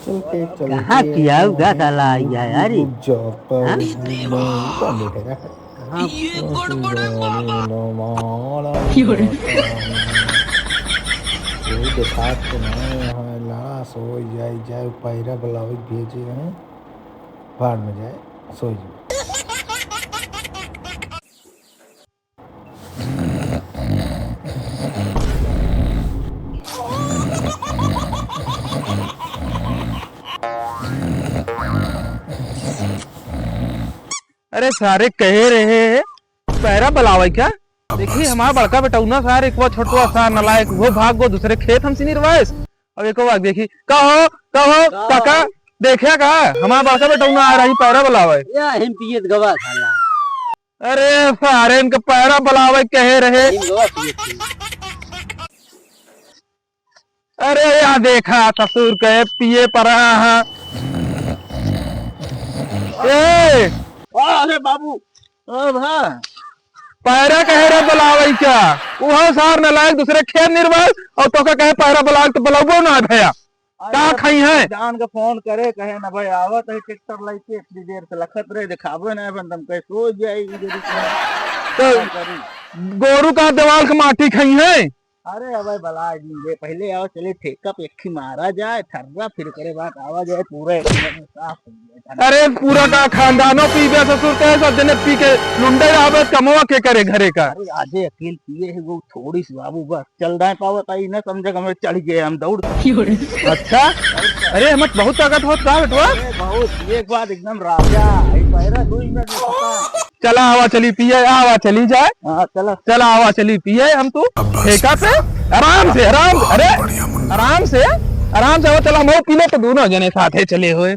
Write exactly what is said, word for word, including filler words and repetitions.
चल के, चल कहाँ के, किया होगा साला, आया यार? रुक जा, हाँ? कौन बैठेगा? हाँ। ये गड़बड़ है बाबा। यही देखात तो ना है, यहाँ लाश हो जाए, जाए, पैरा बुलावे भेजे हैं, भाड़ में जाए, सो जाए। अरे सारे कहे रहे हैं, पैरा बलावे का? देखी, हमार बड़का बेटौना सार, एक वो छोटवा सार नलायक, वो भाग गो दूसरे खेत हमसे निर्वायस। अब एको बात देखी, का हो, का हो, का? काका, देखे का? हमार बड़का बेटौना आ रही पैरा बलावे। या हम पियत गवा साला। अरे सारे इनके पैरा बलावे कहे रहे। हम गवा पियत। अरे या देखा ससुर के पिए परा है। ए! आ, अरे बाबू, ओ भा। पैरा कहे रे बुलावई का? उहो सार नलायक दूसरे खेत निर्वाल और तोका कहे पैरा बुलावे तो बुलावो ना है भैया। अरे का खाई है? जान के फोन करे कहे ना भाई आवत है ट्रैक्टर लेके इतनी देर से लखत रहे दिखावे ना बंदम कैसे हो जाए इधर ही। तो का करी? गोरू का दीवाल के माटी खाई है। अरे अबे बलाए दिन दे, पहले आओ चले ठेका पे एक ही मारा जाए, थर्रा, फिर करे बात आवा जाए, पूरे एक नंबर साफ हो जाए। अरे पूरा का खानदानो पीबे ससुर के, सब जने पी के लुंडे आवे, कमवा के करे घरे का। अरे आजे अकेल पिए है वो थोड़ी सी बाबू, बस चल दाए पावत आई ना समझे, हमें चढ़ गए हम दौड़। अच्छा, अरे हम बहुत ताकत होत का बेटवा? अरे बहुत, एक बात एकदम राजा, आई पैरा दो मिनट में खत्म। चला आवा चली पिए, आवा चली जाए। हाँ, चला। चला आवा चली पिए हम तू ठेका पे, आराम से, आराम से, अरे, आराम से, आराम से आवा, चला हम पी ले तो दोनों जने साथे चले हुए।